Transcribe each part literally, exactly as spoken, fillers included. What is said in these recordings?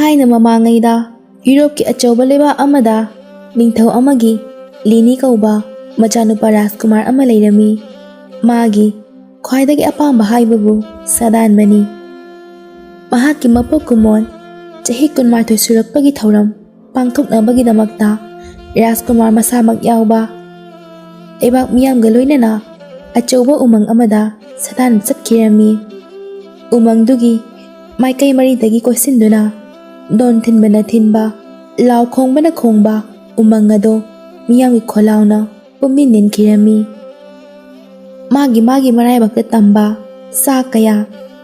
ꯊꯥꯏꯅ ꯃꯃꯥꯡꯉꯩꯗ ꯌꯨꯔꯣꯞꯀꯤ ꯑꯆꯧꯕ ꯂꯩꯕꯥꯛ ꯑꯃꯗ ꯅꯤꯡꯊꯧ ꯑꯃꯒꯤ ꯂꯤꯅꯤ ꯀꯧꯕ ꯃꯆꯥꯅꯨꯄꯥ ꯔꯥꯖꯀꯨꯃꯥꯔ ꯑꯃ ꯂꯩꯔꯝꯃꯤ꯫ ꯃꯥꯒꯤ ꯈ꯭ꯋꯥꯏꯗꯒꯤ ꯑꯄꯥꯝꯕ ꯍꯥꯏꯕꯕꯨ ꯁꯥꯗꯥꯟꯕꯅꯤ꯫ ꯃꯍꯥꯛꯀꯤ ꯃꯄꯣꯛ ꯀꯨꯝꯑꯣꯟ ꯆꯍꯤ ꯀꯨꯟꯃꯥꯊꯣꯏ ꯁꯨꯔꯛꯄꯒꯤ ꯊꯧꯔꯝ ꯄꯥꯡꯊꯣꯛꯅꯕꯒꯤꯗꯃꯛꯇ ꯔꯥꯖꯀꯨꯃꯥꯔ ꯃꯁꯥꯃꯛ ꯌꯥꯎꯕ ꯂꯩꯕꯥꯛ ꯃꯤꯌꯥꯝꯒ ꯂꯣꯏꯅꯅ ꯑꯆꯧꯕ ꯎꯃꯪ ꯑꯃꯗ ꯁꯥꯗꯥꯟꯕ ꯆꯠꯈꯤꯔꯝꯃꯤ꯫ ꯎꯃꯪꯗꯨꯒꯤ ꯃꯥꯏꯀꯩ ꯃꯔꯤꯗꯒꯤ ꯀꯣꯏꯁꯤꯟꯗꯨꯅ ꯗꯣꯟ ꯊꯤꯟꯕꯅ ꯊꯤꯟꯕ, ꯂꯥꯎ ꯈꯣꯡꯕꯅ ꯈꯣꯡꯕ ꯎꯃꯪ ꯑꯗꯣ ꯃꯤꯌꯥꯝꯒꯤ ꯈꯣꯜꯂꯥꯎꯅ ꯄꯨꯝꯃꯤꯟ ꯅꯤꯟꯈꯤꯔꯝꯃꯤ꯫ ꯃꯥꯒꯤ ꯃꯥꯒꯤ ꯃꯔꯥꯏꯕꯛꯇ ꯇꯝꯕ ꯁꯥ ꯀꯌꯥ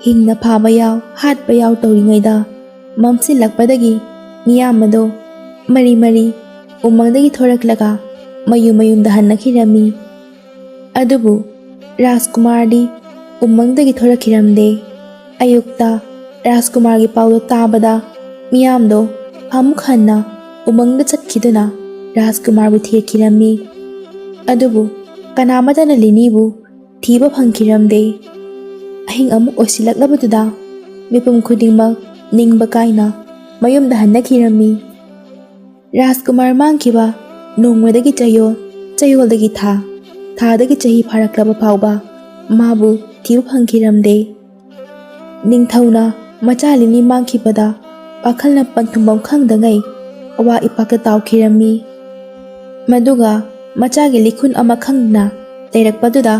ꯍꯤꯡꯅ ꯐꯥꯕ ꯌꯥꯎ, ꯍꯥꯠꯄ ꯌꯥꯎ ꯇꯧꯔꯤꯉꯩꯗ ꯃꯝꯁꯤꯜꯂꯛꯄꯗꯒꯤ ꯃꯤꯌꯥꯝ ꯑꯗꯣ ꯃꯔꯤ ꯃꯔꯤ ꯎꯃꯪꯗꯒꯤ ꯊꯣꯔꯛꯂꯒ ꯃꯌꯨꯝ ꯃꯌꯨꯝꯗ ꯍꯟꯅꯈꯤꯔꯝꯃꯤ꯫ ꯑꯗꯨꯕꯨ ꯔꯥꯖꯀꯨꯃꯥꯔꯗꯤ ꯎꯃꯪꯗꯒꯤ ꯊꯣꯔꯛꯈꯤꯔꯝꯗꯦ꯫ ꯑꯌꯨꯛꯇ ꯔꯥꯖꯀꯨꯃꯥꯔꯒꯤ ꯄꯥꯎꯗꯣ ꯇꯥꯕꯗ ꯃꯤꯌꯥꯝꯗꯣ ꯑꯃꯨꯛ ꯍꯟꯅ ꯎꯃꯪꯗ ꯆꯠꯈꯤꯗꯨꯅ ꯔꯥꯖꯀꯨꯃꯥꯔꯕꯨ ꯊꯤꯔꯛꯈꯤꯔꯝꯃꯤ꯫ ꯑꯗꯨꯕꯨ ꯀꯅꯥꯃꯠꯇꯅ ꯂꯤꯅꯤꯕꯨ ꯊꯤꯕ ꯐꯪꯈꯤꯔꯝꯗꯦ꯫ ꯑꯍꯤꯡ ꯑꯃꯨꯛ ꯑꯣꯏꯁꯤꯜꯂꯛꯂꯕꯗꯨꯗ ꯃꯤꯄꯨꯝ ꯈꯨꯗꯤꯡꯃꯛ ꯅꯤꯡꯕ ꯀꯥꯏꯅ ꯃꯌꯨꯝꯗ ꯍꯟꯅꯈꯤꯔꯝꯃꯤ꯫ ꯔꯥꯖꯀꯨꯃꯥꯔ ꯃꯥꯡꯈꯤꯕ ꯅꯣꯡꯃꯗꯒꯤ ꯆꯌꯣꯜ, ꯆꯌꯣꯜꯗꯒꯤ ꯊꯥ, ꯊꯥꯗꯒꯤ ꯆꯍꯤ ꯐꯥꯔꯛꯂꯕ ꯐꯥꯎꯕ ꯃꯥꯕꯨ ꯊꯤꯕ ꯐꯪꯈꯤꯔꯝꯗꯦ꯫ ꯅꯤꯡꯊꯧꯅ ꯃꯆꯥ ꯂꯤꯅꯤ ꯃꯥꯡꯈꯤꯕꯗ ꯋꯥꯈꯜꯅ ꯄꯟꯊꯨꯡꯐꯝ ꯈꯪꯗꯉꯩ ꯑꯋꯥ ꯏꯄꯥꯛꯇ ꯇꯥꯎꯈꯤꯔꯝꯃꯤ꯫ ꯃꯗꯨꯒ ꯃꯆꯥꯒꯤ ꯂꯤꯈꯨꯟ ꯑꯃ ꯈꯪꯗꯅ ꯂꯩꯔꯛꯄꯗꯨꯗ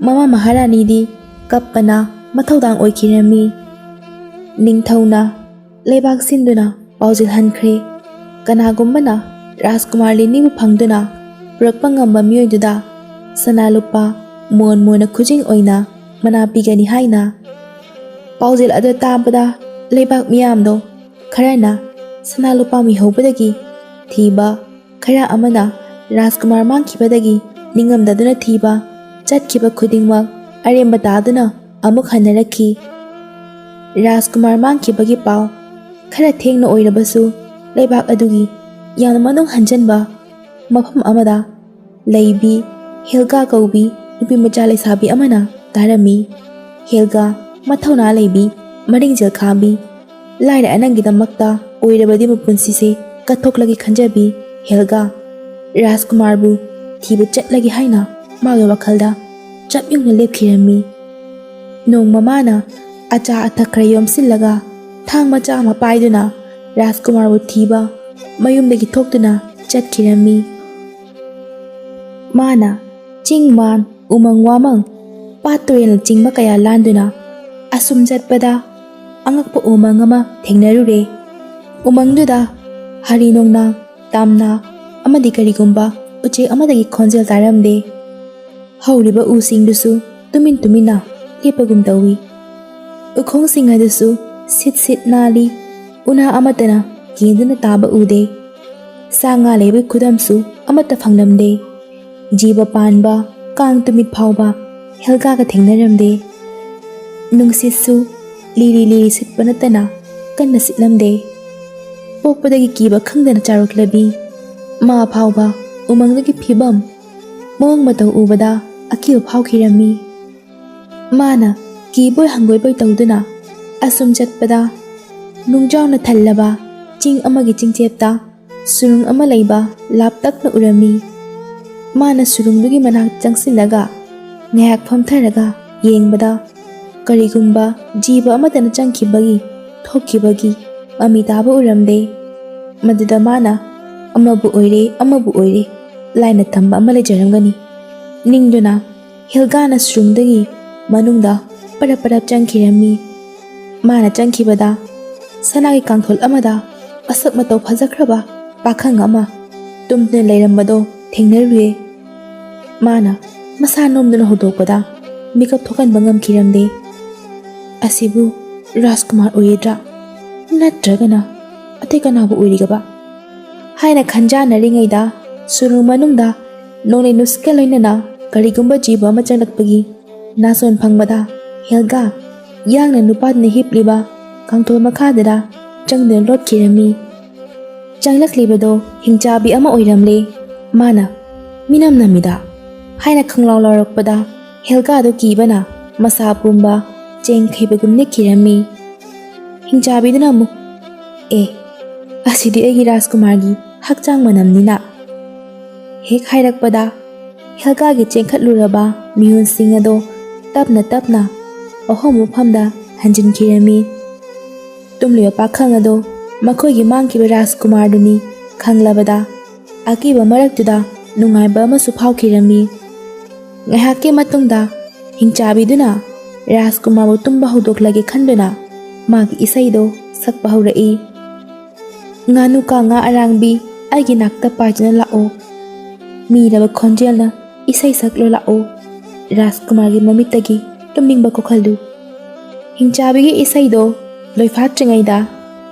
ꯃꯃꯥ ꯃꯍꯥꯔꯥꯅꯤꯗꯤ ꯀꯞꯄꯅ ꯃꯊꯧꯗꯥꯡ ꯑꯣꯏꯈꯤꯔꯝꯃꯤ꯫ ꯅꯤꯡꯊꯧꯅ ꯂꯩꯕꯥꯛ ꯁꯤꯟꯗꯨꯅ ꯄꯥꯎꯖꯦꯜ ꯍꯟꯈ꯭ꯔꯦ꯫ ꯀꯅꯥꯒꯨꯝꯕꯅ ꯔꯥꯖꯀꯨꯃꯥꯔ ꯂꯤꯅꯤꯕꯨ ꯐꯪꯗꯨꯅ ꯄꯨꯔꯛꯄ ꯉꯝꯕ ꯃꯤꯑꯣꯏꯗꯨꯗ ꯁꯅꯥ ꯂꯨꯄꯥ ꯃꯣꯟ ꯃꯣꯟꯅ ꯈꯨꯖꯤꯡ ꯑꯣꯏꯅ ꯃꯅꯥ ꯄꯤꯒꯅꯤ ꯍꯥꯏꯅ꯫ ꯄꯥꯎꯖꯦꯜ ꯑꯗꯨ ꯇꯥꯕꯗ ꯂꯩꯕꯥꯛ ꯃꯤꯌꯥꯝꯗꯣ ꯈꯔꯅ ꯁꯅꯥ ꯂꯨꯄꯥ ꯃꯤꯍꯧꯕꯗꯒꯤ ꯊꯤꯕ, ꯈꯔ ꯑꯃꯅ ꯔꯥꯖꯀꯨꯃꯥꯔ ꯃꯥꯡꯈꯤꯕꯗꯒꯤ ꯅꯤꯡꯉꯝꯗꯗꯨꯅ ꯊꯤꯕ, ꯆꯠꯈꯤꯕ ꯈꯨꯗꯤꯡꯃꯛ ꯑꯔꯦꯝꯕ ꯇꯥꯗꯨꯅ ꯑꯃꯨꯛ ꯍꯟꯅꯔꯛꯈꯤ꯫ ꯔꯥꯖꯀꯨꯃꯥꯔ ꯃꯥꯡꯈꯤꯕꯒꯤ ꯄꯥꯎ ꯈꯔ ꯊꯦꯡꯅ ꯑꯣꯏꯔꯕꯁꯨ ꯂꯩꯕꯥꯛ ꯑꯗꯨꯒꯤ ꯌꯥꯝꯅ ꯃꯅꯨꯡ ꯍꯟꯖꯟꯕ ꯃꯐꯝ ꯑꯃꯗ ꯂꯩꯕꯤ ꯍꯦꯜꯒꯥ ꯀꯧꯕꯤ ꯅꯨꯄꯤ ꯃꯆꯥ ꯂꯩꯁꯥꯕꯤ ꯑꯃꯅ ꯇꯥꯔꯝꯃꯤ꯫ ꯍꯦꯜꯒꯥ ꯃꯊꯧꯅꯥ ꯂꯩꯕꯤ, ꯃꯔꯤꯡꯖꯦꯜ ꯈꯥꯕꯤ, ꯂꯥꯏꯔ ꯅꯪꯒꯤꯗꯃꯛꯇ ꯑꯣꯏꯔꯕꯗꯤ ꯃꯄꯨꯟꯁꯤꯁꯦ ꯀꯠꯊꯣꯛꯂꯒꯦ ꯈꯟꯖꯕꯤ ꯍꯦꯜꯒꯥ ꯔꯥꯖꯀꯨꯃꯥꯔꯕꯨ ꯊꯤꯕ ꯆꯠꯂꯒꯦ ꯍꯥꯏꯅ ꯃꯥꯒꯤ ꯋꯥꯈꯜꯗ ꯆꯞ ꯌꯨꯡꯅ ꯂꯦꯞꯈꯤꯔꯝꯃꯤ꯫ ꯅꯣꯡꯃ ꯃꯥꯅ ꯑꯆꯥ ꯑꯊꯛ ꯈꯔ ꯌꯣꯝꯁꯤꯜꯂꯒ ꯊꯥꯡ ꯃꯆꯥ ꯑꯃ ꯄꯥꯏꯗꯨꯅ ꯔꯥꯖꯀꯨꯃꯥꯔꯕꯨ ꯊꯤꯕ ꯃꯌꯨꯝꯗꯒꯤ ꯊꯣꯛꯇꯨꯅ ꯆꯠꯈꯤꯔꯝꯃꯤ꯫ ꯃꯥꯅ ꯆꯤꯡ ꯃꯥꯟ, ꯎꯃꯪ ꯋꯥꯃꯪ, ꯄꯥꯠ ꯇꯨꯔꯦꯜꯅꯆꯤꯡꯕ ꯀꯌꯥ ꯂꯥꯟꯗꯨꯅ ꯑꯁꯨꯝ ꯆꯠꯄꯗ ꯑꯉꯛꯄ ꯎꯃꯪ ꯑꯃ ꯊꯦꯡꯅꯔꯨꯔꯦ꯫ ꯎꯃꯪꯗꯨꯗ ꯍꯔꯤ ꯅꯣꯡꯅꯥꯡ, ꯇꯥꯝꯅꯥ ꯑꯃꯗꯤ ꯀꯔꯤꯒꯨꯝꯕ ꯎꯆꯦꯛ ꯑꯃꯗꯒꯤ ꯈꯣꯟꯖꯦꯜ ꯇꯥꯔꯝꯗꯦ꯫ ꯍꯧꯔꯤꯕ ꯎꯁꯤꯡꯗꯨꯁꯨ ꯇꯨꯃꯤꯟ ꯇꯨꯃꯤꯟꯅ ꯂꯦꯞꯄꯒꯨꯝ ꯇꯧꯏ꯫ ꯎꯈꯣꯡꯁꯤꯡ ꯑꯗꯨꯁꯨ ꯁꯤꯠ ꯁꯤꯠ ꯅꯥꯜꯂꯤ꯫ ꯎꯅꯥ ꯑꯃꯠꯇꯅ ꯀꯦꯟꯗꯨꯅ ꯇꯥꯕ ꯎꯗꯦ꯫ ꯁꯥ ꯉꯥ ꯂꯩꯕꯒꯤ ꯈꯨꯗꯝꯁꯨ ꯑꯃꯠꯇ ꯐꯪꯂꯝꯗꯦ꯫ ꯖꯤꯕ ꯄꯥꯟꯕ, ꯀꯥꯡ ꯇꯨꯃꯤꯠ ꯐꯥꯎꯕ ꯍꯦꯜꯒꯥꯒ ꯊꯦꯡꯅꯔꯝꯗꯦ꯫ ꯅꯨꯡꯁꯤꯠꯁꯨ ꯂꯤꯔꯤ ꯂꯤꯔꯤ ꯁꯤꯠꯄ ꯅꯠꯇꯅ ꯀꯟꯅ ꯁꯤꯠꯂꯝꯗꯦ꯫ ꯄꯣꯛꯄꯗꯒꯤ ꯀꯤꯕ ꯈꯪꯗꯅ ꯆꯥꯎꯔꯛꯂꯕꯤ ꯃꯥ ꯐꯥꯎꯕ ꯎꯃꯪꯗꯨꯒꯤ ꯐꯤꯕꯝ, ꯃꯑꯣꯡ ꯃꯇꯧ ꯎꯕꯗ ꯑꯀꯤꯕ ꯐꯥꯎꯈꯤꯔꯝꯃꯤ꯫ ꯃꯥꯅ ꯀꯤꯕꯣꯏ ꯍꯪꯒꯣꯏꯕꯣꯏ ꯇꯧꯗꯨꯅ ꯑꯁꯨꯝ ꯆꯠꯄꯗ, ꯅꯨꯡꯖꯥꯎꯅ ꯊꯜꯂꯕ ꯆꯤꯡ ꯑꯃꯒꯤ ꯆꯤꯡꯆꯦꯞꯇ ꯁꯨꯔꯨꯡ ꯑꯃ ꯂꯩꯕ ꯂꯥꯞꯇꯛꯅ ꯎꯔꯝꯃꯤ꯫ ꯃꯥꯅ ꯁꯨꯔꯨꯡꯗꯨꯒꯤ ꯃꯅꯥꯛ ꯆꯪꯁꯤꯜꯂꯒ ꯉꯥꯏꯍꯥꯛ ꯐꯝꯊꯔꯒ ꯌꯦꯡꯕꯗ, ꯀꯔꯤꯒꯨꯝꯕ ꯖꯤꯕ ꯑꯃꯠꯇꯅ ꯆꯪꯈꯤꯕꯒꯤ, ꯊꯣꯛꯈꯤꯕꯒꯤ ꯃꯃꯤ ꯇꯥꯕ ꯎꯔꯝꯗꯦ꯫ ꯃꯗꯨꯗ ꯃꯥꯅ, "ꯑꯃꯕꯨ ꯑꯣꯏꯔꯦ, ꯑꯃꯕꯨ ꯑꯣꯏꯔꯦ, ꯂꯥꯏꯅ ꯇꯝꯕ ꯑꯃ ꯂꯩꯖꯔꯝꯒꯅꯤ" ꯅꯤꯡꯗꯨꯅ ꯍꯦꯜꯒꯥꯅ ꯁꯨꯔꯨꯡꯗꯒꯤ ꯃꯅꯨꯡꯗ ꯄꯔꯞ ꯄꯔꯞ ꯆꯪꯈꯤꯔꯝꯃꯤ꯫ ꯃꯥꯅ ꯆꯪꯈꯤꯕꯗ ꯁꯅꯥꯒꯤ ꯀꯥꯡꯊꯣꯜ ꯑꯃꯗ ꯃꯁꯛ ꯃꯇꯧ ꯐꯖꯈ꯭ꯔꯕ ꯄꯥꯈꯪ ꯑꯃ ꯇꯨꯝꯗꯨꯅ ꯂꯩꯔꯝꯕꯗꯣ ꯊꯦꯡꯅꯔꯨꯏ꯫ ꯃꯥꯅ ꯃꯁꯥ ꯅꯣꯝꯗꯨꯅ ꯍꯧꯗꯣꯛꯄꯗ ꯃꯤꯀꯞ ꯊꯣꯛꯍꯟꯕ ꯉꯝꯈꯤꯔꯝꯗꯦ꯫ "ꯑꯁꯤꯕꯨ ꯔꯥꯖꯀꯨꯃꯥꯔ ꯑꯣꯏꯔꯤꯗ꯭ꯔꯥ? ꯅꯠꯇ꯭ꯔꯒꯅ ꯑꯇꯩ ꯀꯅꯥꯕꯨ ꯑꯣꯏꯔꯤꯒꯕ?" ꯍꯥꯏꯅ ꯈꯟꯖꯥꯟꯅꯔꯤꯉꯩꯗ ꯁꯨꯔꯨꯡ ꯃꯅꯨꯡꯗ ꯅꯣꯡꯂꯩ ꯅꯨꯡꯁꯤꯠꯀ ꯂꯣꯏꯅꯅ ꯀꯔꯤꯒꯨꯝꯕ ꯖꯤꯕ ꯑꯃ ꯆꯪꯂꯛꯄꯒꯤ ꯅꯥꯁꯣꯟ ꯐꯪꯕꯗ ꯍꯦꯜꯒꯥ ꯌꯥꯡꯅ ꯅꯨꯄꯥꯗꯨꯅ ꯍꯤꯞꯂꯤꯕ ꯀꯥꯡꯊꯣꯜ ꯃꯈꯥꯗꯨꯗ ꯆꯪꯗꯨꯅ ꯂꯣꯠꯈꯤꯔꯝꯃꯤ꯫ ꯆꯪꯂꯛꯂꯤꯕꯗꯣ ꯍꯤꯡꯆꯥꯕꯤ ꯑꯃ ꯑꯣꯏꯔꯝꯂꯦ꯫ ꯃꯥꯅ, "ꯃꯤꯅꯝ ꯅꯝꯃꯤꯗ" ꯍꯥꯏꯅ ꯈꯪꯂꯥꯎ ꯂꯥꯎꯔꯛꯄꯗ ꯍꯦꯜꯒꯥꯗꯣ ꯀꯤꯕꯅ ꯃꯁꯥ ꯄꯨꯝꯕ ꯆꯦꯡ ꯈꯩꯕꯒꯨꯝ ꯅꯤꯛꯈꯤꯔꯝꯃꯤ꯫ ꯍꯤꯡꯆꯥꯕꯤꯗꯨꯅ ꯑꯃꯨꯛ, "ꯑꯦ, ꯑꯁꯤꯗꯤ ꯑꯩꯒꯤ ꯔꯥꯖꯀꯨꯃꯥꯔꯒꯤ ꯍꯛꯆꯥꯡ ꯃꯅꯝꯅꯤꯅ" ꯍꯦꯛ ꯍꯥꯏꯔꯛꯄꯗ, ꯍꯦꯜꯀꯥꯒꯤ ꯆꯦꯟꯈꯠꯂꯨꯔꯕ ꯃꯤꯍꯨꯟꯁꯤꯡ ꯑꯗꯣ ꯇꯞꯅ ꯇꯞꯅ ꯑꯍꯣꯡꯕ ꯃꯐꯝꯗ ꯍꯟꯖꯤꯟꯈꯤꯔꯝꯃꯤ꯫ ꯇꯨꯝꯂꯤꯕ ꯄꯥꯈꯪ ꯑꯗꯣ ꯃꯈꯣꯏꯒꯤ ꯃꯥꯡꯈꯤꯕ ꯔꯥꯖꯀꯨꯃꯥꯔꯗꯨꯅꯤ ꯈꯪꯂꯕꯗ, ꯑꯀꯤꯕ ꯃꯔꯛꯇꯨꯗ ꯅꯨꯡꯉꯥꯏꯕ ꯑꯃꯁꯨ ꯐꯥꯎꯈꯤꯔꯝꯃꯤ꯫ ꯉꯥꯏꯍꯥꯛꯀꯤ ꯃꯇꯨꯡꯗ ꯍꯤꯡꯆꯥꯕꯤꯗꯨꯅ ꯔꯥꯖꯀꯨꯃꯥꯔꯕꯨ ꯇꯨꯝꯕ ꯍꯧꯗꯣꯛꯂꯒꯦ ꯈꯟꯗꯨꯅ ꯃꯥꯒꯤ ꯏꯁꯩꯗꯣ ꯁꯛꯄ ꯍꯧꯔꯛꯏ꯫ "ꯉꯥꯅꯨ ꯀꯥꯡꯉꯥ ꯑꯔꯥꯡꯕꯤ, ꯑꯩꯒꯤ ꯅꯥꯛꯇ ꯄꯥꯏꯗꯨꯅ ꯂꯥꯛꯑꯣ꯫ ꯃꯤꯔꯕ ꯈꯣꯟꯖꯦꯜꯅ ꯏꯁꯩ ꯁꯛꯂꯣ ꯂꯥꯛꯑꯣ꯫ ꯔꯥꯖꯀꯨꯃꯥꯔꯒꯤ ꯃꯃꯤꯠꯇꯒꯤ ꯇꯨꯝꯅꯤꯡꯕ ꯀꯣꯛꯍꯜꯂꯨ"꯫ ꯍꯤꯡꯆꯥꯕꯤꯒꯤ ꯏꯁꯩꯗꯣ ꯂꯣꯏꯐꯥꯠꯇ꯭ꯔꯤꯉꯩꯗ,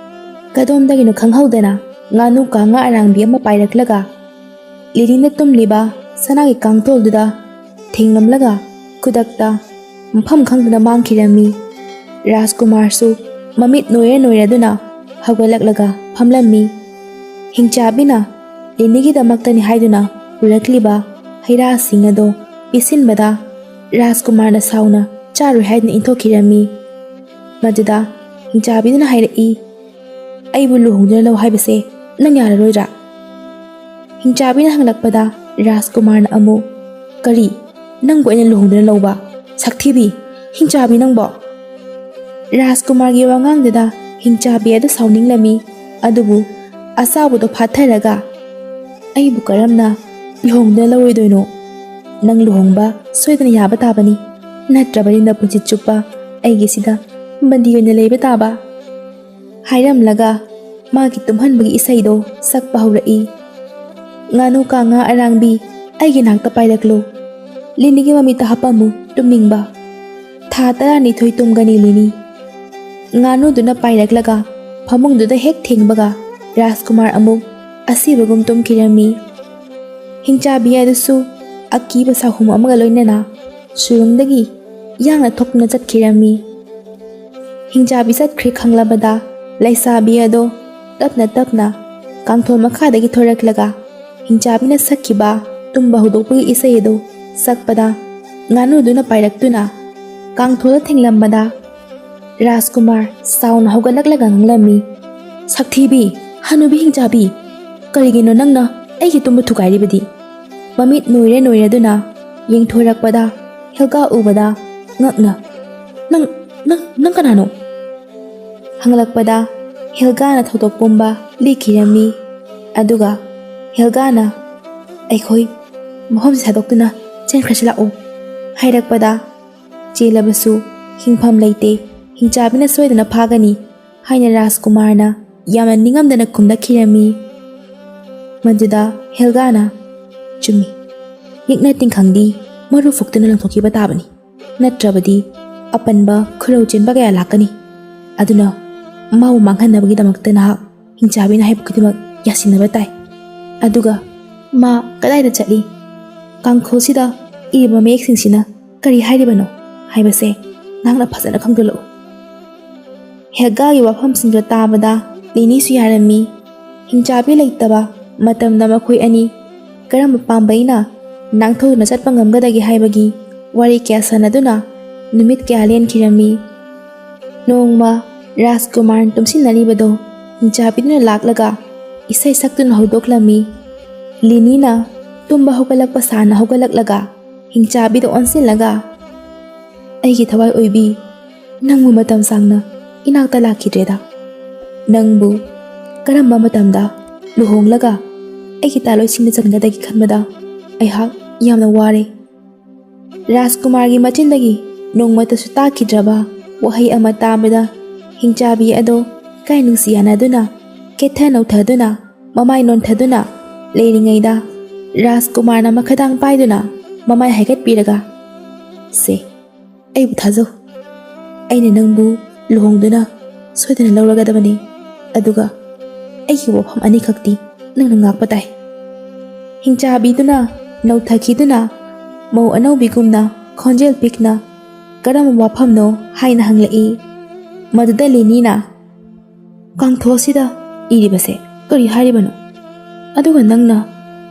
ꯀꯗꯣꯝꯗꯒꯤꯅꯣ ꯈꯪꯍꯧꯗꯅ ꯉꯥꯅꯨ ꯀꯥꯡꯉꯥ ꯑꯔꯥꯡꯕꯤ ꯑꯃ ꯄꯥꯏꯔꯛꯂꯒ ꯂꯤꯂꯤꯅ ꯇꯨꯝꯂꯤꯕ ꯁꯅꯥꯒꯤ ꯀꯥꯡꯊꯣꯜꯗꯨꯗ ꯊꯦꯡꯂꯝꯂꯒ ꯈꯨꯗꯛꯇ ꯃꯐꯝ ꯈꯪꯗꯅ ꯃꯥꯡꯈꯤꯔꯝꯃꯤ꯫ ꯔꯥꯖꯀꯨꯃꯥꯔꯁꯨ ꯃꯃꯤꯠ ꯅꯣꯏꯔ ꯅꯣꯏꯔꯗꯨꯅ ꯍꯧꯒꯠꯂꯛꯂꯒ ꯐꯝꯂꯝꯃꯤ꯫ ꯍꯤꯡꯆꯥꯕꯤꯅ ꯂꯤꯂꯤꯒꯤꯗꯃꯛꯇꯅꯤ ꯍꯥꯏꯗꯨꯅ ꯄꯨꯔꯛꯂꯤꯕ ꯍꯩ ꯔꯥꯁꯤꯡ ꯑꯗꯣ ꯄꯤꯁꯤꯟꯕꯗ, ꯔꯥꯖꯀꯨꯃꯥꯔꯅ ꯁꯥꯎꯅ ꯆꯥꯔꯣꯏ ꯍꯥꯏꯗꯨꯅ ꯏꯟꯊꯣꯛꯈꯤꯔꯝꯃꯤ꯫ ꯃꯗꯨꯗ ꯍꯤꯡꯆꯥꯕꯤꯗꯨꯅ ꯍꯥꯏꯔꯛꯏ, "ꯑꯩꯕꯨ ꯂꯨꯍꯣꯡꯗꯨꯅ ꯂꯧ ꯍꯥꯏꯕꯁꯦ ꯅꯪ ꯌꯥꯔꯔꯣꯏꯗ꯭ꯔꯥ?" ꯍꯤꯡꯆꯥꯕꯤꯅ ꯍꯪꯂꯛꯄꯗ ꯔꯥꯖꯀꯨꯃꯥꯔꯅ ꯑꯃꯨꯛ, "ꯀꯔꯤ? ꯅꯪꯕꯨ ꯑꯩꯅ ꯂꯨꯍꯣꯡꯗꯨꯅ ꯂꯧꯕ? ꯁꯛꯊꯤꯕꯤ! ꯍꯤꯡꯆꯥꯕꯤ ꯅꯪꯕꯣ!" ꯔꯥꯖꯀꯨꯃꯥꯔꯒꯤ ꯋꯥꯉꯥꯡꯗꯨꯗ ꯍꯤꯡꯆꯥꯕꯤ ꯑꯗꯨ ꯁꯥꯎꯅꯤꯡꯂꯝꯃꯤ꯫ ꯑꯗꯨꯕꯨ ꯑꯁꯥꯎꯕꯗꯣ ꯐꯥꯊꯔꯒ, "ꯑꯩꯕꯨ ꯀꯔꯝꯅ ꯂꯨꯍꯣꯡꯗꯨꯅ ꯂꯧꯔꯣꯏꯗꯣꯏꯅꯣ? ꯅꯪ ꯂꯨꯍꯣꯡꯕ ꯁꯣꯏꯗꯅ ꯌꯥꯕ ꯇꯥꯕꯅꯤ, ꯅꯠꯇ꯭ꯔꯕꯗꯤ ꯅꯄꯨꯟꯁꯤ ꯆꯨꯞꯄ ꯑꯩꯒꯤꯁꯤꯗ ꯕꯟꯗꯤ ꯑꯣꯏꯅ ꯂꯩꯕ ꯇꯥꯕ" ꯍꯥꯏꯔꯝꯂꯒ ꯃꯥꯒꯤ ꯇꯨꯝꯍꯟꯕꯒꯤ ꯏꯁꯩꯗꯣ ꯁꯛꯄ ꯍꯧꯔꯛꯏ꯫ "ꯉꯥꯅꯨ ꯀꯥꯡꯉꯥ ꯑꯔꯥꯡꯕꯤ, ꯑꯩꯒꯤ ꯅꯥꯛꯇ ꯄꯥꯏꯔꯛꯂꯨ꯫ ꯂꯤꯅꯤꯒꯤ ꯃꯃꯤꯠꯇ ꯍꯥꯞꯄꯝꯃꯨ ꯇꯨꯝꯅꯤꯡꯕ꯫ ꯊꯥ ꯇꯔꯥꯅꯤꯊꯣꯏ ꯇꯨꯝꯒꯅꯤ ꯂꯤꯅꯤ"꯫ ꯉꯥꯅꯨꯗꯨꯅ ꯄꯥꯏꯔꯛꯂꯒ ꯐꯃꯨꯡꯗꯨꯗ ꯍꯦꯛ ꯊꯦꯡꯕꯒ ꯔꯥꯖꯀꯨꯃꯥꯔ ꯑꯃꯨꯛ ꯑꯁꯤꯕꯒꯨꯝ ꯇꯨꯝꯈꯤꯔꯝꯃꯤ꯫ ꯍꯤꯡꯆꯥꯕꯤ ꯑꯗꯨꯁꯨ ꯑꯀꯤꯕ ꯁꯥꯍꯨꯝ ꯑꯃꯒ ꯂꯣꯏꯅꯅ ꯁꯨꯔꯨꯡꯗꯒꯤ ꯌꯥꯡꯅ ꯊꯣꯛꯇꯨꯅ ꯆꯠꯈꯤꯔꯝꯃꯤ꯫ ꯍꯤꯡꯆꯥꯕꯤ ꯆꯠꯈ꯭ꯔꯦ ꯈꯪꯂꯕꯗ ꯂꯩꯁꯥꯕꯤ ꯑꯗꯣ ꯇꯞꯅ ꯇꯞꯅ ꯀꯥꯡꯊꯣꯜ ꯃꯈꯥꯗꯒꯤ ꯊꯣꯔꯛꯂꯒ ꯍꯤꯡꯆꯥꯕꯤꯅ ꯁꯛꯈꯤꯕ ꯇꯨꯝꯕ ꯍꯧꯗꯣꯛꯄꯒꯤ ꯏꯁꯩ ꯑꯗꯨ ꯁꯛꯄꯗ ꯉꯥꯅꯨꯗꯨꯅ ꯄꯥꯏꯔꯛꯇꯨꯅ ꯀꯥꯡꯊꯣꯜꯗ ꯊꯦꯡꯂꯝꯕꯗ ꯔꯥꯖꯀꯨꯃꯥꯔ ꯆꯥꯎꯅ ꯍꯧꯒꯠꯂꯛꯂꯒ ꯉꯥꯡꯂꯝꯃꯤ, "ꯁꯛꯊꯤꯕꯤ, ꯍꯅꯨꯕꯤ ꯍꯤꯡꯆꯥꯕꯤ, ꯀꯔꯤꯒꯤꯅꯣ ꯅꯪꯅ ꯑꯩꯒꯤ ꯇꯨꯝꯕ ꯊꯨꯒꯥꯏꯔꯤꯕꯗꯤ?" ꯃꯃꯤꯠ ꯅꯣꯏꯔ ꯅꯣꯏꯔꯗꯨꯅ ꯌꯦꯡꯊꯣꯔꯛꯄꯗ ꯍꯦꯜꯒꯥ ꯎꯕꯗ ꯉꯛꯅ, "ꯅꯪ, ꯅꯪ, ꯅꯪ ꯀꯅꯥꯅꯣ?" ꯍꯪꯂꯛꯄꯗ ꯍꯦꯜꯒꯥꯅ ꯊꯧꯗꯣꯛ ꯄꯨꯝꯕ ꯂꯤꯈꯤꯔꯝꯃꯤ꯫ ꯑꯗꯨꯒ ꯍꯦꯜꯒꯥꯅ, "ꯑꯩꯈꯣꯏ ꯃꯐꯝꯁꯤ ꯊꯥꯗꯣꯛꯇꯨꯅ ꯆꯦꯟꯈ꯭ꯔꯁꯤ ꯂꯥꯛꯑꯣ" ꯍꯥꯏꯔꯛꯄꯗ, "ꯆꯦꯜꯂꯕꯁꯨ ꯍꯤꯡꯐꯝ ꯂꯩꯇꯦ, ꯍꯤꯡꯆꯥꯕꯤꯅ ꯁꯣꯏꯗꯅ ꯐꯥꯒꯅꯤ" ꯍꯥꯏꯅ ꯔꯥꯖꯀꯨꯃꯥꯔꯅ ꯌꯥꯝꯅ ꯅꯤꯡꯉꯝꯗꯅ ꯈꯨꯝꯂꯛꯈꯤꯔꯝꯃꯤ꯫ ꯃꯗꯨꯗ ꯍꯦꯜꯒꯥꯅ, "ꯆꯨꯝꯃꯤ, ꯌꯦꯛꯅ ꯇꯤꯟꯈꯪꯗꯤ ꯃꯔꯨ ꯐꯨꯛꯇꯨꯅ ꯂꯪꯊꯣꯛꯈꯤꯕ ꯇꯥꯕꯅꯤ, ꯅꯠꯇ꯭ꯔꯕꯗꯤ ꯑꯄꯟꯕ ꯈꯨꯔꯧ ꯆꯦꯟꯕ ꯀꯌꯥ ꯂꯥꯛꯀꯅꯤ꯫ ꯑꯗꯨꯅ ꯃꯥꯕꯨ ꯃꯥꯡꯍꯟꯅꯕꯒꯤꯗꯃꯛꯇ ꯅꯍꯥꯛ ꯍꯤꯡꯆꯥꯕꯤꯅ ꯍꯥꯏꯕ ꯈꯨꯗꯤꯡꯃꯛ ꯌꯥꯁꯤꯟꯅꯕ ꯇꯥꯏ꯫ ꯑꯗꯨꯒ ꯃꯥ ꯀꯗꯥꯏꯗ ꯆꯠꯂꯤ? ꯀꯥꯡꯈꯨꯜꯁꯤꯗ ꯏꯔꯤꯕ ꯃꯌꯦꯛꯁꯤꯡꯁꯤꯅ ꯀꯔꯤ ꯍꯥꯏꯔꯤꯕꯅꯣ ꯍꯥꯏꯕꯁꯦ ꯅꯍꯥꯛꯅ ꯐꯖꯅ ꯈꯪꯗꯣꯛꯂꯛꯎ꯫" ꯍꯦꯜꯒꯥꯒꯤ ꯋꯥꯐꯝꯁꯤꯡꯗꯣ ꯇꯥꯕꯗ ꯂꯤꯅꯤꯁꯨ ꯌꯥꯔꯝꯃꯤ꯫ ꯍꯤꯡꯆꯥꯕꯤ ꯂꯩꯇꯕ ꯃꯇꯝꯗ ꯃꯈꯣꯏ ꯑꯅꯤ ꯀꯔꯝꯕ ꯄꯥꯝꯕꯩꯅ ꯅꯥꯟꯊꯣꯛꯇꯨꯅ ꯆꯠꯄ ꯉꯝꯒꯗꯒꯦ ꯍꯥꯏꯕꯒꯤ ꯋꯥꯔꯤ ꯀꯌꯥ ꯁꯥꯟꯅꯗꯨꯅ ꯅꯨꯃꯤꯠ ꯀꯌꯥ ꯂꯦꯟꯈꯤꯔꯝꯃꯤ꯫ ꯅꯣꯡꯃ ꯔꯥꯖꯀꯨꯃꯥꯔꯅ ꯇꯨꯝꯁꯤꯟꯅꯔꯤꯕꯗꯣ ꯍꯤꯡꯆꯥꯕꯤꯗꯨꯅ ꯂꯥꯛꯂꯒ ꯏꯁꯩ ꯁꯛꯇꯨꯅ ꯍꯧꯗꯣꯛꯂꯝꯃꯤ꯫ ꯂꯤꯅꯤꯅ ꯇꯨꯝꯕ ꯍꯧꯒꯠꯂꯛꯄ ꯁꯥꯅ ꯍꯧꯒꯠꯂꯛꯂꯒ ꯍꯤꯡꯆꯥꯕꯤꯗ ꯑꯣꯟꯁꯤꯜꯂꯒ, "ꯑꯩꯒꯤ ꯊꯋꯥꯏ ꯑꯣꯏꯕꯤ, ꯅꯪꯕꯨ ꯃꯇꯝ ꯁꯥꯡꯅ ꯏꯅꯥꯛꯇ ꯂꯥꯛꯈꯤꯗ꯭ꯔꯦꯗ꯫ ꯅꯪꯕꯨ ꯀꯔꯝꯕ ꯃꯇꯝꯗ ꯂꯨꯍꯣꯡꯂꯒ ꯑꯩꯒꯤ ꯇꯥꯂꯣꯏꯁꯤꯡꯗ ꯆꯟꯒꯗꯒꯦ ꯈꯟꯕꯗ ꯑꯩꯍꯥꯛ ꯌꯥꯝꯅ ꯋꯥꯔꯦ꯫" ꯔꯥꯖꯀꯨꯃꯥꯔꯒꯤ ꯃꯆꯤꯟꯗꯒꯤ ꯅꯣꯡꯃꯇꯁꯨ ꯇꯥꯈꯤꯗ꯭ꯔꯕ ꯋꯥꯍꯩ ꯑꯃ ꯇꯥꯕꯗ ꯍꯤꯡꯆꯥꯕꯤ ꯑꯗꯣ ꯀꯥꯏ ꯅꯨꯡꯁꯤ ꯌꯥꯅꯗꯨꯅ ꯀꯦꯊ ꯅꯧꯊꯗꯨꯅ ꯃꯃꯥꯏ ꯅꯣꯟꯊꯗꯨꯅ ꯂꯩꯔꯤꯉꯩꯗ ꯔꯥꯖꯀꯨꯃꯥꯔꯅ ꯃꯈꯥꯗꯥꯡ ꯄꯥꯏꯗꯨꯅ ꯃꯃꯥꯏ ꯍꯥꯏꯒꯠꯄꯤꯔꯒ, "ꯁꯦ, ꯑꯩꯕꯨ ꯊꯥꯖꯧ꯫ ꯑꯩꯅ ꯅꯪꯕꯨ ꯂꯨꯍꯣꯡꯗꯨꯅ ꯁꯣꯏꯗꯅ ꯂꯧꯔꯒꯗꯕꯅꯤ꯫ ꯑꯗꯨꯒ ꯑꯩꯒꯤ ꯋꯥꯐꯝ ꯑꯅꯤꯈꯛꯇꯤ ꯅꯪꯅ ꯉꯥꯛꯄ ꯇꯥꯏ꯫" ꯍꯤꯡꯆꯥꯕꯤꯗꯨꯅ ꯅꯧꯊꯈꯤꯗꯨꯅ ꯃꯧ ꯑꯅꯧꯕꯤꯒꯨꯝꯅ ꯈꯣꯟꯖꯦꯜ ꯄꯤꯛꯅ, "ꯀꯔꯝꯕ ꯋꯥꯐꯝꯅꯣ?" ꯍꯥꯏꯅ ꯍꯪꯂꯛꯏ꯫ ꯃꯗꯨꯗ ꯂꯤꯅꯤꯅ, "ꯀꯥꯡꯊꯣꯜꯁꯤꯗ ꯏꯔꯤꯕꯁꯦ ꯀꯔꯤ ꯍꯥꯏꯔꯤꯕꯅꯣ? ꯑꯗꯨꯒ ꯅꯪꯅ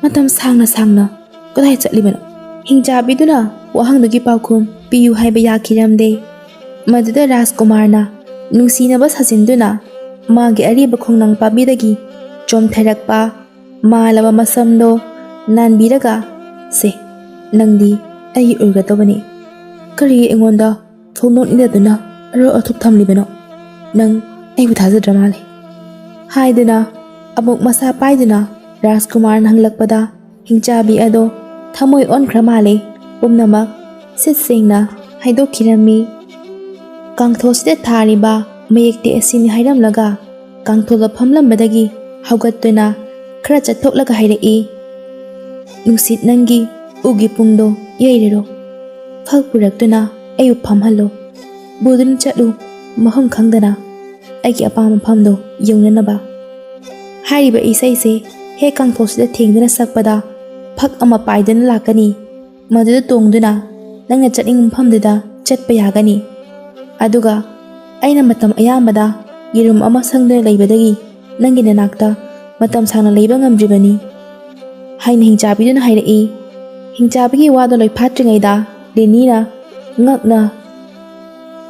ꯃꯇꯝ ꯁꯥꯡꯅ ꯁꯥꯡꯅ ꯀꯗꯥꯏ ꯆꯠꯂꯤꯕꯅꯣ?" ꯍꯤꯡꯆꯥꯕꯤꯗꯨꯅ ꯋꯥꯍꯪꯗꯨꯒꯤ ꯄꯥꯎꯈꯨꯝ ꯄꯤꯌꯨ ꯍꯥꯏꯕ ꯌꯥꯈꯤꯔꯝꯗꯦ꯫ ꯃꯗꯨꯗ ꯔꯥꯖꯀꯨꯃꯥꯔꯅ ꯅꯨꯡꯁꯤꯅꯕ ꯁꯥꯖꯤꯟꯗꯨꯅ ꯃꯥꯒꯤ ꯑꯔꯤꯕ ꯈꯣꯡꯅꯥꯡ ꯄꯥꯝꯕꯤꯗꯒꯤ ꯆꯣꯝꯊꯔꯛꯄ ꯃꯥꯜꯂꯕ ꯃꯁꯝꯗꯣ ꯅꯥꯟꯕꯤꯔꯒ, "ꯁꯦ, ꯅꯪꯗꯤ ꯑꯩꯒꯤ ꯑꯣꯏꯒꯗꯕꯅꯤ꯫ ꯀꯔꯤ ꯑꯩꯉꯣꯟꯗ ꯊꯣꯡꯅꯣꯛ ꯏꯟꯗꯗꯨꯅ ꯑꯔꯣ ꯑꯊꯨꯞ ꯊꯝꯂꯤꯕꯅꯣ? ꯅꯪ ꯑꯩꯕꯨ ꯊꯥꯖꯗ꯭ꯔ ꯃꯥꯜꯂꯦ," ꯍꯥꯏꯗꯨꯅ ꯑꯃꯨꯛ ꯃꯁꯥ ꯄꯥꯏꯗꯨꯅ ꯔꯥꯖꯀꯨꯃꯥꯔꯅ ꯍꯪꯂꯛꯄꯗ, ꯍꯤꯡꯆꯥꯕꯤ ꯑꯗꯣ ꯊꯃꯣꯏ ꯑꯣꯟꯈ꯭ꯔ ꯃꯥꯜꯂꯦ꯫ ꯄꯨꯝꯅꯃꯛ ꯁꯤꯠ ꯁꯦꯡꯅ ꯍꯥꯏꯗꯣꯛꯈꯤꯔꯝꯃꯤ꯫ ꯀꯥꯡꯊꯣꯜꯁꯤꯗ ꯊꯥꯔꯤꯕ ꯃꯌꯦꯛꯇꯤ ꯑꯁꯤꯅꯤ ꯍꯥꯏꯔꯝꯂꯒ, ꯀꯥꯡꯊꯣꯜꯗ ꯐꯝꯂꯝꯕꯗꯒꯤ ꯍꯧꯒꯠꯇꯨꯅ ꯈꯔ ꯆꯠꯊꯣꯛꯂꯒ ꯍꯥꯏꯔꯛꯏ, "ꯅꯨꯡꯁꯤꯠ, ꯅꯪꯒꯤ ꯎꯒꯤ ꯄꯨꯡꯗꯣ ꯌꯩꯔꯔꯣ꯫ ꯐꯛ ꯄꯨꯔꯛꯇꯨꯅ ꯑꯩꯕꯨ ꯐꯝꯍꯜꯂꯣ꯫ ꯄꯨꯗꯨꯅ ꯆꯠꯂꯨ, ꯃꯐꯝ ꯈꯪꯗꯅ ꯑꯩꯒꯤ ꯑꯄꯥꯝꯕ ꯃꯐꯝꯗꯣ ꯌꯧꯅꯅꯕ꯫" ꯍꯥꯏꯔꯤꯕ ꯏꯁꯩꯁꯦ ꯍꯦꯛ ꯀꯥꯡꯊꯣꯛꯁꯤꯗ ꯊꯦꯡꯗꯨꯅ ꯁꯛꯄꯗ, ꯐꯛ ꯑꯃ ꯄꯥꯏꯗꯨꯅ ꯂꯥꯛꯀꯅꯤ꯫ ꯃꯗꯨꯗ ꯇꯣꯡꯗꯨꯅ ꯅꯪꯅ ꯆꯠꯅꯤꯡꯕ ꯃꯐꯝꯗꯨꯗ ꯆꯠꯄ ꯌꯥꯒꯅꯤ꯫ ꯑꯗꯨꯒ ꯑꯩꯅ ꯃꯇꯝ ꯑꯌꯥꯝꯕꯗ ꯌꯦꯔꯨꯝ ꯑꯃ ꯁꯪꯗꯨꯅ ꯂꯩꯕꯗꯒꯤ ꯅꯪꯒꯤ ꯅꯅꯥꯛꯇ ꯃꯇꯝ ꯁꯥꯡꯅ ꯂꯩꯕ ꯉꯝꯗ꯭ꯔꯤꯕꯅꯤ, ꯍꯥꯏꯅ ꯍꯤꯡꯆꯥꯕꯤꯗꯨꯅ ꯍꯥꯏꯔꯛꯏ꯫ ꯍꯤꯡꯆꯥꯕꯤꯒꯤ ꯋꯥꯗꯣ ꯂꯣꯏꯐꯥꯠꯇ꯭ꯔꯤꯉꯩꯗ ꯂꯤꯅꯤꯅ ꯉꯛꯅ,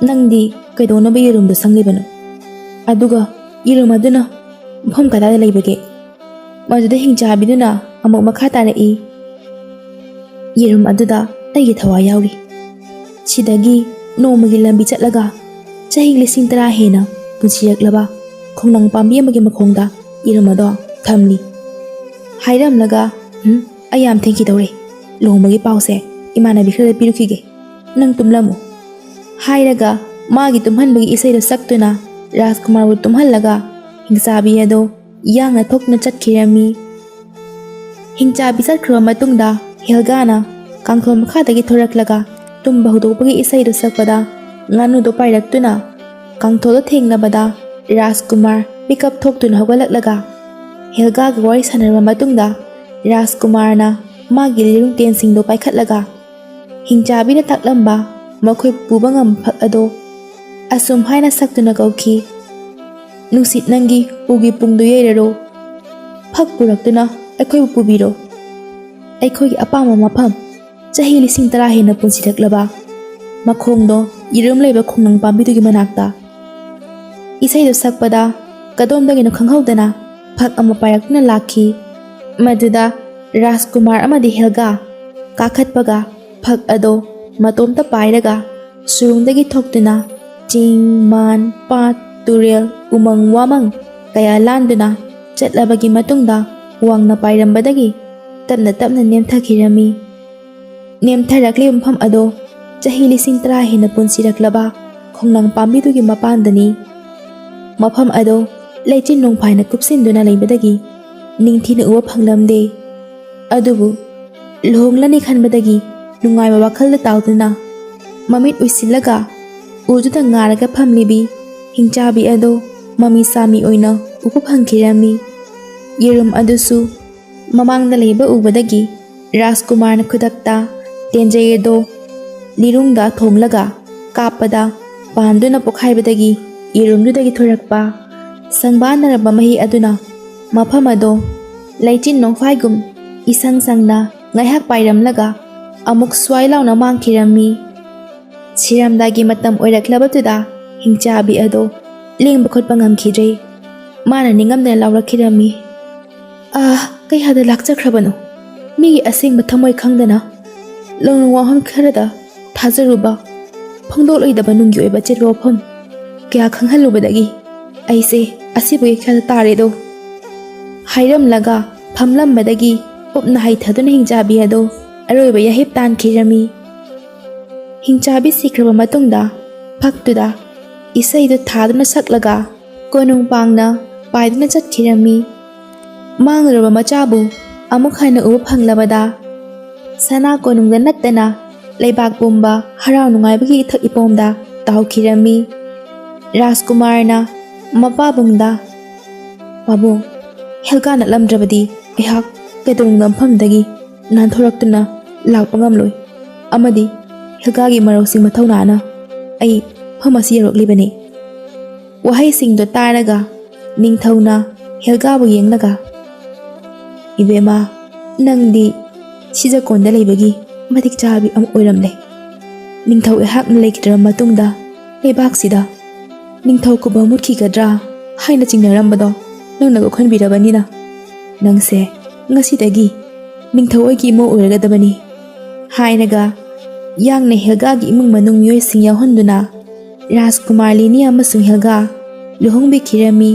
"ꯅꯪꯗꯤ ꯀꯩꯗꯧꯅꯕ ꯌꯦꯔꯨꯝꯗꯣ ꯁꯪꯂꯤꯕꯅꯣ? ꯑꯗꯨꯒ ꯌꯦꯔꯨꯝ ꯑꯗꯨꯅ ꯃꯐꯝ ꯀꯗꯥꯏꯗ ꯂꯩꯕꯒꯦ?" ꯃꯗꯨꯗ ꯍꯤꯡꯆꯥꯕꯤꯗꯨꯅ ꯑꯃꯨꯛ ꯃꯈꯥ ꯇꯥꯔꯛꯏ, "ꯌꯦꯔꯨꯝ ꯑꯗꯨꯗ ꯑꯩꯒꯤ ꯊꯋꯥꯏ ꯌꯥꯎꯔꯤ꯫ ꯁꯤꯗꯒꯤ ꯅꯣꯡꯃꯒꯤ ꯂꯝꯕꯤ ꯆꯠꯂꯒ ꯆꯍꯤ ꯂꯤꯁꯤꯡ ꯇꯔꯥ ꯍꯦꯟꯅ ꯄꯨꯟꯁꯤꯔꯛꯂꯕ ꯈꯣꯡꯅꯥꯡ ꯄꯥꯝꯕꯤ ꯑꯃꯒꯤ ꯃꯈꯣꯡꯗ ꯌꯦꯔꯨꯝ ꯑꯗꯣ ꯊꯝꯂꯤ꯫" ꯍꯥꯏꯔꯝꯂꯒ, "ꯎꯝ, ꯑꯩ ꯌꯥꯝ ꯊꯦꯡꯈꯤꯗꯧꯔꯦ꯫ ꯂꯨꯍꯣꯡꯕꯒꯤ ꯄꯥꯎꯁꯦ ꯏꯃꯥꯟꯅꯕꯤ ꯈꯔꯗ ꯄꯤꯔꯨꯈꯤꯒꯦ꯫ ꯅꯪ ꯇꯨꯝꯂꯝꯃꯨ," ꯍꯥꯏꯔꯒ ꯃꯥꯒꯤ ꯇꯨꯝꯍꯟꯕꯒꯤ ꯏꯁꯩꯗꯣ ꯁꯛꯇꯨꯅ ꯔꯥꯖꯀꯨꯃꯥꯔꯕꯨ ꯇꯨꯝꯍꯜꯂꯒ ꯍꯤꯡꯆꯥꯕꯤ ꯑꯗꯣ ꯌꯥꯡꯅ ꯊꯣꯛꯇꯨꯅ ꯆꯠꯈꯤꯔꯝꯃꯤ꯫ ꯍꯤꯡꯆꯥꯕꯤ ꯆꯠꯈ꯭ꯔꯕ ꯃꯇꯨꯡꯗ ꯍꯦꯜꯒꯥꯅ ꯀꯥꯡꯊꯣꯜ ꯃꯈꯥꯗꯒꯤ ꯊꯣꯔꯛꯂꯒ ꯇꯨꯝꯕ ꯍꯧꯗꯣꯛꯄꯒꯤ ꯏꯁꯩꯗꯨ ꯁꯛꯄꯗ, ꯉꯥꯅꯨꯗꯨ ꯄꯥꯏꯔꯛꯇꯨꯅ ꯀꯥꯡꯊꯣꯜꯗ ꯊꯦꯡꯂꯕꯗ ꯔꯥꯖꯀꯨꯃꯥꯔ ꯃꯤꯀꯞ ꯊꯣꯛꯇꯨꯅ ꯍꯧꯒꯠꯂꯛꯂꯒ ꯍꯦꯜꯒꯥꯒ ꯋꯥꯔꯤ ꯁꯥꯟꯅꯔꯕ ꯃꯇꯨꯡꯗ ꯔꯥꯖꯀꯨꯃꯥꯔꯅ ꯃꯥꯒꯤ ꯂꯤꯔꯨꯡ ꯇꯦꯟꯁꯤꯡꯗꯨ ꯄꯥꯏꯈꯠꯂꯒ ꯍꯤꯡꯆꯥꯕꯤꯅ ꯇꯥꯛꯂꯝꯕ ꯃꯈꯣꯏ ꯄꯨꯕ ꯉꯝꯕ ꯐꯛ ꯑꯗꯨ ꯑꯁꯨꯝ ꯍꯥꯏꯅ ꯁꯛꯇꯨꯅ ꯀꯧꯈꯤ, "ꯅꯨꯡꯁꯤꯠ, ꯅꯪꯒꯤ ꯎꯒꯤ ꯄꯨꯡꯗꯨ ꯌꯩꯔꯔꯣ꯫ ꯐꯛ ꯄꯨꯔꯛꯇꯨꯅ ꯑꯩꯈꯣꯏꯕꯨ ꯄꯨꯕꯤꯔꯣ꯫ ꯑꯩꯈꯣꯏꯒꯤ ꯑꯄꯥꯝꯕ ꯃꯐꯝ, ꯆꯍꯤ ꯂꯤꯁꯤꯡ ꯇꯔꯥ ꯍꯦꯟꯅ ꯄꯨꯟꯁꯤꯔꯛꯂꯕ ꯃꯈꯣꯡꯗꯣ ꯌꯦꯔꯨꯝ ꯂꯩꯕ ꯈꯣꯡꯅꯥꯡ ꯄꯥꯝꯕꯤꯗꯨꯒꯤ ꯃꯅꯥꯛꯇ꯫ ꯏꯁꯩꯗꯨ ꯁꯛꯄꯗ ꯀꯗꯣꯝꯗꯒꯤꯅꯣ ꯈꯪꯍꯧꯗꯅ ꯐꯛ ꯑꯃ ꯄꯥꯏꯔꯛꯇꯨꯅ ꯂꯥꯛꯈꯤ꯫ ꯃꯗꯨꯗ ꯔꯥꯖꯀꯨꯃꯥꯔ ꯑꯃꯗꯤ ꯍꯦꯜꯒꯥ ꯀꯥꯈꯠꯄꯒ, ꯐꯛ ꯑꯗꯣ ꯃꯇꯣꯝꯇ ꯄꯥꯏꯔꯒ ꯁꯨꯔꯨꯡꯗꯒꯤ ꯊꯣꯛꯇꯨꯅ ꯆꯤꯡ, ꯃꯥꯟ, ꯄꯥꯠ, ꯇꯨꯔꯦꯜ, ꯎꯃꯪ ꯋꯥꯃꯪ ꯀꯌꯥ ꯂꯥꯟꯗꯨꯅ ꯆꯠꯂꯕꯒꯤ ꯃꯇꯨꯡꯗ, ꯋꯥꯡꯅ ꯄꯥꯏꯔꯝꯕꯗꯒꯤ ꯇꯞꯅ ꯇꯞꯅ ꯅꯦꯝꯊꯈꯤꯔꯝꯃꯤ꯫ ꯅꯦꯝꯊꯔꯛꯂꯤꯕ ꯃꯐꯝ ꯑꯗꯣ ꯆꯍꯤ ꯂꯤꯁꯤꯡ ꯇꯔꯥ ꯍꯦꯟꯅ ꯄꯨꯟꯁꯤꯔꯛꯂꯕ ꯈꯣꯡꯅꯥꯡ ꯄꯥꯝꯕꯤꯗꯨꯒꯤ ꯃꯄꯥꯟꯗꯅꯤ꯫ ꯃꯐꯝ ꯑꯗꯣ ꯂꯩꯆꯤꯟ ꯅꯣꯡꯐꯥꯏꯅ ꯀꯨꯞꯁꯤꯟꯗꯨꯅ ꯂꯩꯕꯗꯒꯤ ꯅꯤꯡꯊꯤꯅ ꯎꯕ ꯐꯪꯂꯝꯗꯦ꯫ ꯑꯗꯨꯕꯨ ꯂꯨꯍꯣꯡꯂꯅꯤ ꯈꯟꯕꯗꯒꯤ ꯅꯨꯡꯉꯥꯏꯕ ꯋꯥꯈꯜꯗ ꯇꯥꯎꯗꯨꯅ, ꯃꯃꯤꯠ ꯎꯏꯁꯤꯜꯂꯒ ꯎꯗꯨꯗ ꯉꯥꯔꯒ ꯐꯝꯂꯤꯕꯤ ꯍꯤꯡꯆꯥꯕꯤ ꯑꯗꯣ ꯃꯃꯤ ꯁꯥꯃꯤ ꯑꯣꯏꯅ ꯎꯕ ꯐꯪꯈꯤꯔꯝꯃꯤ꯫ ꯌꯦꯔꯨꯝ ꯑꯗꯨꯁꯨ ꯃꯃꯥꯡꯗ ꯂꯩꯕ ꯎꯕꯗꯒꯤ ꯔꯥꯖꯀꯨꯃꯥꯔꯅ ꯈꯨꯗꯛꯇ ꯇꯦꯟꯖꯩ ꯑꯗꯣ ꯂꯤꯔꯨꯡꯗ ꯊꯣꯡꯂꯒ ꯀꯥꯞꯄꯗ, ꯄꯥꯟꯗꯨꯅ ꯄꯣꯈꯥꯏꯕꯗꯒꯤ ꯌꯦꯔꯨꯝꯗꯨꯗꯒꯤ ꯊꯣꯔꯛꯄ ꯁꯪꯕꯥꯟꯅꯔꯕ ꯃꯍꯤ ꯑꯗꯨꯅ ꯃꯐꯝ ꯑꯗꯣ ꯂꯩꯆꯤꯟ ꯅꯣꯡꯐꯥꯏꯒꯨꯝ ꯏꯁꯪ ꯁꯪꯅ ꯉꯥꯏꯍꯥꯛ ꯄꯥꯏꯔꯝꯂꯒ ꯑꯃꯨꯛ ꯁ꯭ꯋꯥꯏ ꯂꯥꯎꯅ ꯃꯥꯡꯈꯤꯔꯝꯃꯤ꯫ ꯁꯤꯔꯝꯗꯥꯏꯒꯤ ꯃꯇꯝ ꯑꯣꯏꯔꯛꯂꯕꯗꯨꯗ ꯍꯤꯡꯆꯥꯕꯤ ꯑꯗꯣ ꯂꯦꯡꯕ ꯈꯣꯠꯄ ꯉꯝꯈꯤꯗ꯭ꯔꯦ꯫ ꯃꯥꯅ ꯅꯤꯡꯉꯝꯗꯅ ꯂꯥꯎꯔꯛꯈꯤꯔꯝꯃꯤ, "ꯑꯥ, ꯀꯌꯥꯗ ꯂꯥꯛꯆꯈ꯭ꯔꯕꯅꯣ? ꯃꯤꯒꯤ ꯑꯁꯦꯡꯕ ꯊꯃꯣꯏ ꯈꯪꯗꯅ ꯂꯧꯅ ꯋꯥꯐꯝ ꯈꯔꯗ ꯊꯥꯖꯔꯨꯕ, ꯐꯣꯡꯗꯣꯛꯂꯣꯏꯗꯕ ꯅꯨꯡꯒꯤ ꯑꯣꯏꯕ ꯑꯆꯦꯠꯄ ꯋꯥꯐꯝ ꯀꯌꯥ ꯈꯪꯍꯜꯂꯨꯕꯗꯒꯤ ꯑꯩꯁꯦ ꯑꯁꯤꯕꯨ ꯍꯦꯛ ꯈꯜ ꯇꯥꯔꯦꯗꯣ"꯫ ꯍꯥꯏꯔꯝꯂꯒ ꯐꯝꯂꯝꯕꯗꯒꯤ ꯎꯞꯅ ꯍꯩꯊꯗꯨꯅ ꯍꯤꯡꯆꯥꯕꯤ ꯑꯗꯣ ꯑꯔꯣꯏꯕ ꯌꯥꯍꯤꯞ ꯇꯥꯟꯈꯤꯔꯝꯃꯤ꯫ ꯍꯤꯡꯆꯥꯕꯤ ꯁꯤꯈ꯭ꯔꯕ ꯃꯇꯨꯡꯗ ꯐꯛꯇꯨꯗ ꯏꯁꯩꯗꯨ ꯊꯥꯗꯨꯅ ꯁꯛꯂꯒ ꯀꯣꯅꯨꯡ ꯄꯥꯡꯅ ꯄꯥꯏꯗꯨꯅ ꯆꯠꯈꯤꯔꯝꯃꯤ꯫ ꯃꯥꯡꯂꯨꯔꯕ ꯃꯆꯥꯕꯨ ꯑꯃꯨꯛ ꯍꯟꯅ ꯎꯕ ꯐꯪꯂꯕꯗ ꯁꯅꯥ ꯀꯣꯅꯨꯡꯗ ꯅꯠꯇꯅ ꯂꯩꯕꯥꯛ ꯄꯨꯝꯕ ꯍꯔꯥꯎ ꯅꯨꯡꯉꯥꯏꯕꯒꯤ ꯏꯊꯛ ꯏꯄꯣꯝꯗ ꯇꯥꯎꯈꯤꯔꯝꯃꯤ꯫ ꯔꯥꯖꯀꯨꯃꯥꯔꯅ ꯃꯄꯥꯕꯨꯡꯗ, "ꯄꯥꯕꯨꯡ, ꯍꯦꯜꯒꯥ ꯅꯠꯂꯝꯗ꯭ꯔꯕꯗꯤ ꯑꯩꯍꯥꯛ ꯀꯩꯗꯧꯅꯨꯡꯗ ꯃꯐꯝꯗꯒꯤ ꯅꯥꯟꯊꯣꯔꯛꯇꯨꯅ ꯂꯥꯛꯄ ꯉꯝꯂꯣꯏ, ꯑꯃꯗꯤ ꯍꯦꯜꯒꯥꯒꯤ ꯃꯔꯧꯁꯤꯡ ꯃꯊꯧꯅꯥꯅ ꯑꯩ ꯃꯐꯝ ꯑꯁꯤ ꯌꯧꯔꯛꯂꯤꯕꯅꯤ"꯫ ꯋꯥꯍꯩꯁꯤꯡꯗꯣ ꯇꯥꯔꯒ ꯅꯤꯡꯊꯧꯅ ꯍꯦꯜꯒꯥꯕꯨ ꯌꯦꯡꯂꯒ, "ꯏꯕꯦꯝꯃ, ꯅꯪꯗꯤ ꯁꯤꯖꯀꯣꯟꯗ ꯂꯩꯕꯒꯤ ꯃꯇꯤꯛ ꯆꯥꯕꯤ ꯑꯃ ꯑꯣꯏꯔꯝꯂꯦ꯫ ꯅꯤꯡꯊꯧ ꯑꯩꯍꯥꯛꯅ ꯂꯩꯈꯤꯗ꯭ꯔꯕ ꯃꯇꯨꯡꯗ ꯂꯩꯕꯥꯛꯁꯤꯗ ꯅꯤꯡꯊꯧ ꯀꯨꯕ ꯃꯨꯠꯈꯤꯒꯗ꯭ꯔꯥ ꯍꯥꯏꯅ ꯆꯤꯡꯅꯔꯝꯕꯗꯣ ꯅꯪꯅ ꯀꯣꯛꯍꯟꯕꯤꯔꯕꯅꯤꯅ, ꯅꯪꯁꯦ ꯉꯁꯤꯗꯒꯤ ꯅꯤꯡꯊꯧ ꯑꯣꯏꯒꯤ ꯏꯃꯧ ꯑꯣꯏꯔꯒꯗꯕꯅꯤ" ꯍꯥꯏꯔꯒ ꯌꯥꯡꯅ ꯍꯦꯜꯒꯥꯒꯤ ꯏꯃꯨꯡ ꯃꯅꯨꯡ ꯃꯤꯑꯣꯏꯁꯤꯡ ꯌꯥꯎꯍꯟꯗꯨꯅ ꯔꯥꯖꯀꯨꯃꯥꯔ ꯂꯤꯅꯤ ꯑꯃꯁꯨꯡ ꯍꯦꯜꯒꯥ ꯂꯨꯍꯣꯡꯕꯤꯈꯤꯔꯝꯃꯤ꯫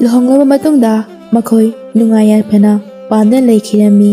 ꯂꯨꯍꯣꯡꯂꯕ ꯃꯇꯨꯡꯗ ꯃꯈꯣꯏ ꯅꯨꯡꯉꯥꯏ ꯌꯥꯏꯐꯅ ꯄꯥꯟꯗꯨꯅ ꯂꯩꯈꯤꯔꯝꯃꯤ꯫